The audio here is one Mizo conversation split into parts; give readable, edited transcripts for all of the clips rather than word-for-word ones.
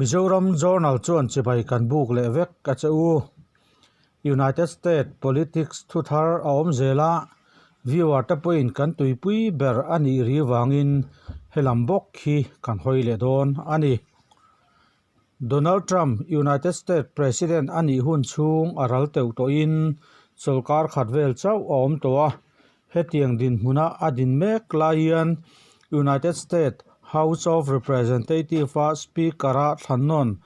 Mizoram Journal chuan chibai kan buk leh vek a che u. United States politics thu thar a awm zel a, viewer te pawhin kan tuipui ber a nih ri vangin helam bawk hi kan hawi leh dawn a ni. Donald Trump United States President a nih hun chhung a ral teuh tawhin chawlhkar khat vel chauh a awm tawh a, hetiang dinhmuna a din mek lai hian United States House of Representative-a Speaker-a thlannawn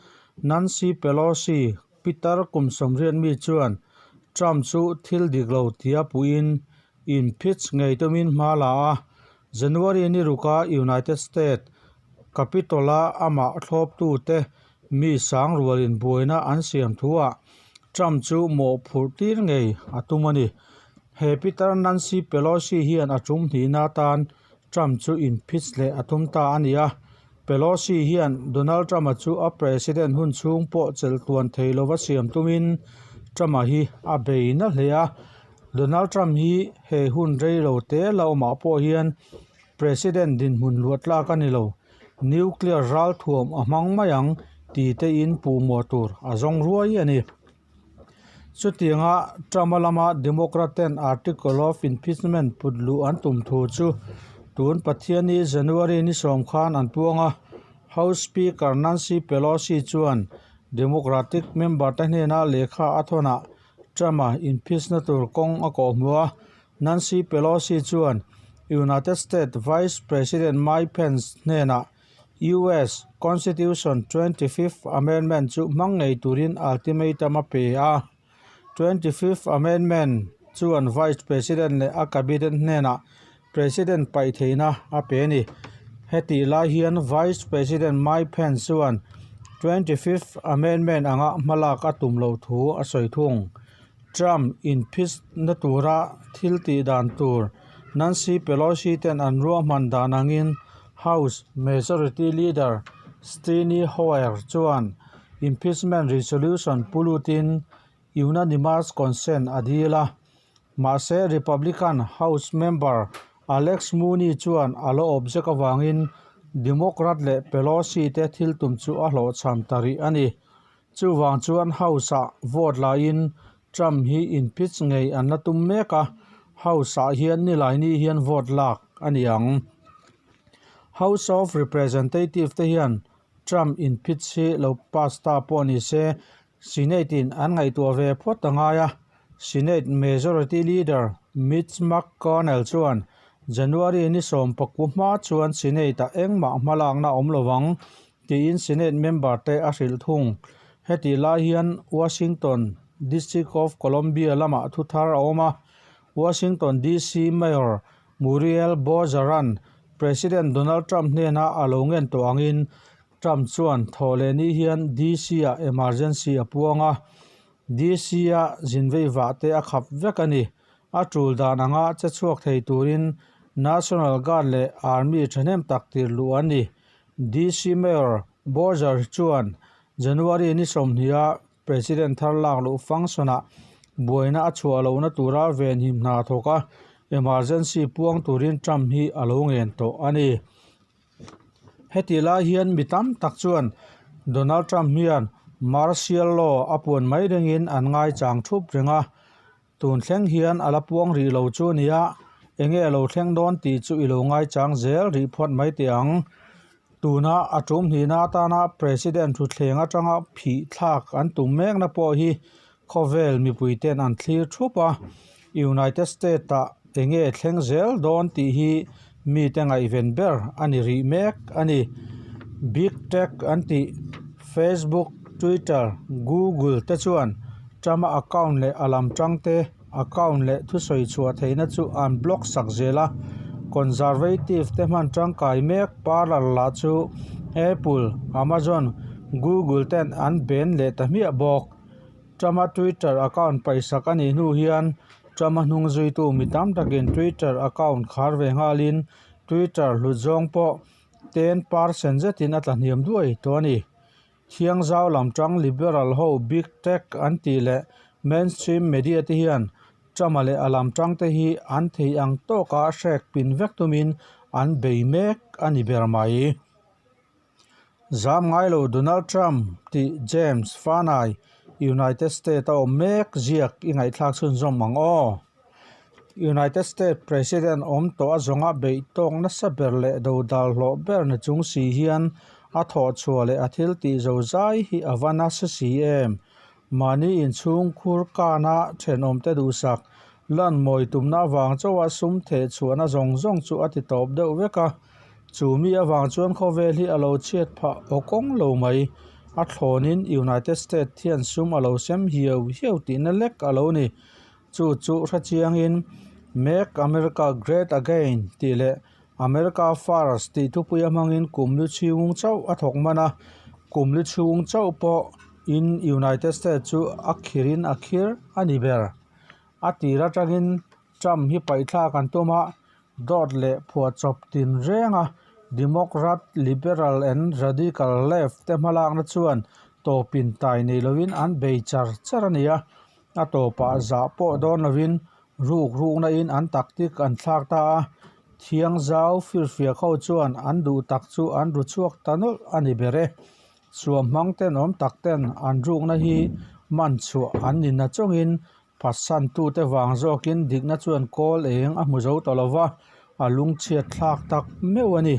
Nancy Pelosi Pitar kum sawmriat mi chuan Trump chu thil dik lo tia puiin impeach ngei tumin hma la a, January ni ruka United States Capitol-a amah thlawptute mi sang rualin buaina an siam thuah Trump chu mawhphurh tir ngei a tum a ni. He Pitar Nancy Pelosi hian a tum hnihna atan Trump chu impeach leh a tum ta a ni a, Pelosi hian Donald Trump-a chu a president hun chhung pawh chelh tluan thei lova siam tumin Trump-a hi a bei na hle a. Donald Trump hi he hun rei lo te la awmah pawh hian president dinhmun luah tlak a ni lo, nuclear ralthuam a hmang mai ang ti tein puhmawh tur a zawng ruai a ni. Chutianga Trump-a lama Democrat ten Article of Impeachment put luh an tum thu chu tun Pathianni January ni sawm khan an puang a, House Speaker Nancy Pelosi chuan Democratic member te hnena lehkha a thawnah Trump-a impeach-na tur kawng a kawhhmuh a, Nancy Pelosi chuan United States Vice President Mike Pence hnenah US Constitution 25th Amendment chu hmang ngei turin ultimatum a pe a. 25th Amendment chuan Vice President leh a Cabinet hnenah President paih theihna a pe a ni. Hetih lai hian Vice President Mike Pence chuan 25th Amendment anga hmalak a tum loh thu a sawi thung. Trump inphis na tura thil tih dan tur Nancy Pelosi ten an ruahman dan angin House Majority Leader Steny Hoyer chuan impeachment resolution pu lutin unanimous consent a dil a. Mahse Republican House member Alex Mooney chuan a la object avangin Democrat leh Pelosi te thil tum chu a hlawhchham ta rih a ni. Chuvang chuan House-ah vote laiin Trump hi impeach ngei an la tum mek a, House-ah hian Nilaini hian vote lak a ni ang. House of Representative te hian Trump impeach hi lo pass ta pawh ni se, Senate-in an ngaihtuah ve phawt a ngai a. Senate Majority Leader Mitch McConnell chuan January ni sawmpakua hma chuan Senate-ah engmah hmalakna a awm lo vang tiin Senate member te a hrilh thung. Hetih lai hian Washington, District of Columbia lamah thu thar a awm a, Washington DC Mayor Muriel Bowser-a'n President Donald Trump hnena a lo ngen tawh angin Trump chuan thawhlehni hian DC-ah emergency a puang a, DC-a zinvei vah te a khap vek a ni. A tul dan anga che chhuak thei turin National Guard leh Army thahnem tak tir luh an ni. DC Mayor Bowser chuan January ni sawmhniha President thar lak luh function-ah buaina a chhuah lohna tura venhim hna thawk a, emergency puang turin Trump hi a lo ngen tawh a ni. Heti lai hian mi tam tak chuan Donald Trump hian martial law a puan mai rengin an ngaichang thup reng a, Tun thleng hian a la puang rih lo chu nia, enge a lo thleng dawn tih chu i lo ngaichang zel rih phawt mai teh ang. Tuna a tum hnihna atana President thutthleng atanga phih thlak an tum mekna pawh hi khawvel mipuiten an thlir thup a, United States-ah enge thleng zel dawn tih hi mite ngaihven ber a ni rih mek a ni. Big Tech an tih Facebook, Twitter, Google te chuan Trump-a account leh a lam tangte account leh thusawi chhuah theihna chu an block sak zel a. Conservative te hman tangkai mek Parler lah chu Apple, Amazon, Google ten an ben leh ta hmiah bawk. Trump-a Twitter account paihsak a nih hnu hian Trump-a hnung zuitu mi tam takin Twitter account khar ve nghalin Twitter hlut zawng pawh 10% zetin a tlahniam duai tawh a ni. Thiangzau lam tang liberal ho big tech an tih leh mainstream media te hian Trump-a leh a lam tang te hi an thei ang tawka hrek pin vek tumin an bei mek a ni ber mai. Zam ngai lo Donald Trump tih James Fanai United States a awm mek ziak i ngaihthlak chhunzawm ang aw. United States President awm tawh a zawnga beih tawk nasa ber leh dodal hlawh ber ni chung si hian a thawhchhuah leh a thil tih zo zai hi a va nasa si em? Mahni inchhung khur kana thenawmte duhsak lan mawi tumna avang chauha sum theh chhuahna zawng zawng chu a ti tawp deuh vek a. Chu mi avang chuan khawvel hi a lo chhiat phah aw kawng lo mai. A thlawnin United States hian sum a lo sem hiau hiau tihna lek a lo ni. Chu chu hrechiangin Make America Great Again tih leh America First tih thupuia hmangin kum lu chhung chauh a thawk hman a, kum lu chhung chauh pawh in United States chu a khirin a khir a ni ber. A tir atangin Trump hi paihthlak an tum a, dawt leh phuahchawp tin reng a, Democrat, Liberal and Radical Left te hmalakna chuan tawpin tai nei lovin an bei char char a ni a. A tawpah zah pawh dawn lovin ruk rukna in an tactic an thlak ta a, Thiangzau firfiak ho chuan an duh tak chu an ru chhuak ta nawlh a ni ber e. Suam hmang tenawm tak ten an rukna hi man chhuah an ni na chawngin phatsantute vang zawkin dikna chuan kawl eng a hmu zo ta lova, a lungchhiat thlak tak meuh a ni.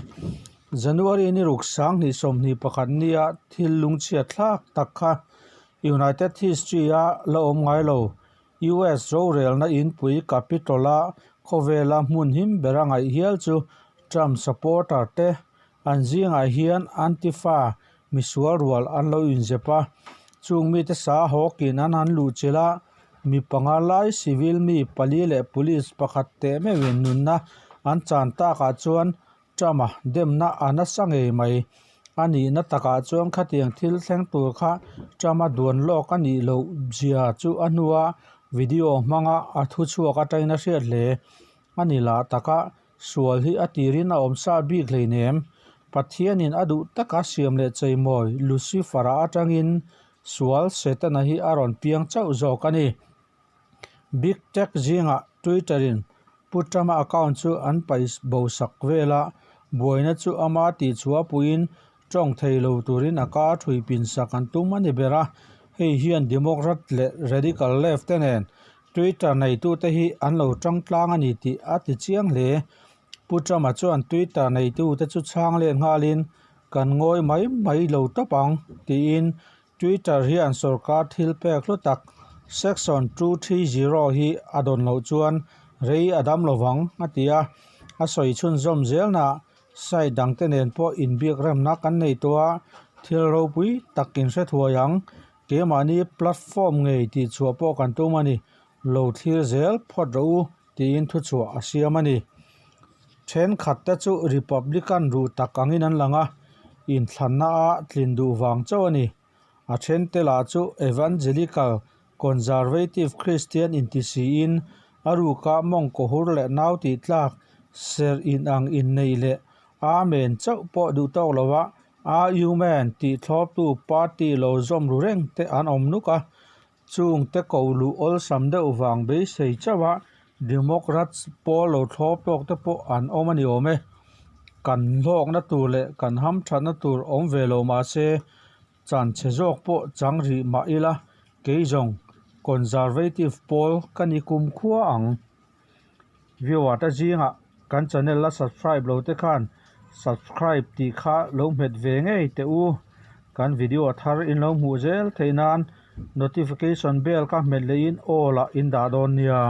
January ni ruk 2021 nia thil lungchhiat thlak tak kha United History-a la awm ngai lo. US rorelna inpui Capitol-a khawvela hmun him bera ngaih hial chu Trump supporter te an zingah hian Antifa misual rual an lo inzep a. Chung mite sa hawkin an han luhchilh a, mi panga lai civil mi pali leh police pakhat teh meuhin nunna an chan takah chuan Trump-a demna a nasa ngei mai. A nihna takah chuan khatiang thil thleng tur kha Trump-a duan lawk a nih loh zia chu a hnua video hmanga a thu chhuak atangin a hriat hle. A ni lah taka sual hi a tirin a awm sa bik hleinem. Pathianin a duh taka siam leh cheimawi Lucifer-a atangin sual Setana hi a rawn piang chauh zawk a ni. Big Tech zingah Twitter-in Pu Trump-a account chu an paih bosak vel a, buaina chu ama tihchhuah puiin tawng thei lo turin a ka thui pinsak an tum a ni ber a. Hei hian Democrat leh Radical Left te nen Twitter neitute hi an lo tang tlang a ni tih a ti chiang hle. Pu Trump-a chuan Twitter neitute chu chhang let nghalin, Kan ngawi mai mai lo tawp ang, tiin Twitter hian sorkar thil pek hlu tak Section 230 hi a dawn loh chuan rei a dam lovang, a ti a. A sawi chhunzawm zelnaah site dangte nen pawh inbiak remna kan nei tawh a, thil ropui tak in hre thuai ang. Keimahni platform ngei tihchhuah pawh kan tum a ni. Lo thlir zel phawt rawh u, tiin thuchhuah a siam a ni. Thenkhatte chu Republican ruh tak angin an lang a, inthlanna a tlin duh vang chauh a ni. A thente lah chu Evangelical Conservative Christian inti siin a ruka mawngkaw hur leh nau tih tlak serh inang inneih leh Amen chauh pawh duh tawk lova Amen tih thlawptu party lo zawm ru reng te an awm nuk a. Chung te ko luh awlsam deuh vang beisei chauh a Democrats pawl lo thlawp tawk te pawh an awm a ni awm e. Kan hlawkna tur leh kan hamthatna tur awm ve lo mahse chan chhe zawk pawh chang rih mah ila kei zawng Conservative pawl ka ni kum khua ang. Viewer te zingah kan channel la subscribe lo te khan subscribe tih kha lo hmet ve ngei teh u. Kan video thar in lo hmuh zel theih nan notification bell kha hmet leh in all ah in dah dawn nia.